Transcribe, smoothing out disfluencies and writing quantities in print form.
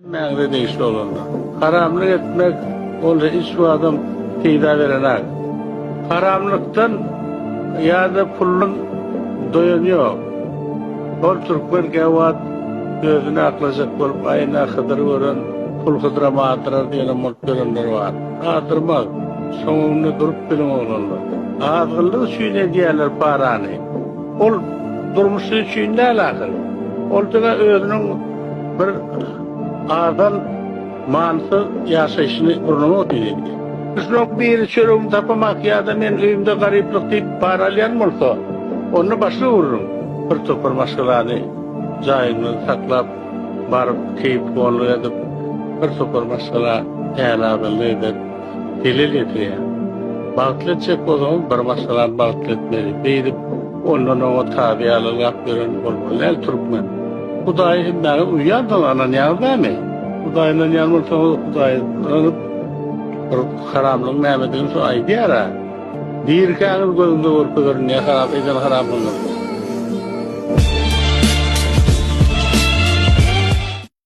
Hemmäňize degişli oglanlar. Haramlyk etmek ol hiç wagtam peýda berenak. Haramlykdan ýa-da puldan doýan ýok. Ol türkmen käwagt özüni aklajak bolup aýna Hydyr gören pul Hydyram azdyrar diýenem bolup ýörenler bar. Azdyrmaz. Şoň öňünde durup biliň oglanlar. Azgynlyk üçin edýärler parany. Ol durmuşy üçin däl ahyry. Ol diňe özüniň bir azal manysyz ýaşaýşyny gurnamak üçin edýär. Şunuň biri çöregimi tapamak ýa-da men öýümde garyplyk diýip para alýan bolsa, onda başga gürrüň. Bir topar maşgalany jaýynda saklap, baryp keýp-honluk edip, bir topar maşgala älazynlyk edip, zelel ýetirýär. Bagtly etjek bolsaňyz, bir maşgalany bagtly etmeli. Beýdip, ondan oňa tazy ýaly ylgap ýören bolmaly däl türkmen. Hudaýa hemmäňiz uýýansyňyz, ynanýaňyz dämi? Hudaýa ynanýan bolsaňyz, Hudaýa ynanyp, bir haramlygyň nämedigini şo aýdýar-a. Dirikäňiz gözüňize görkezerin, ne haram, eden haramlygyňyzy.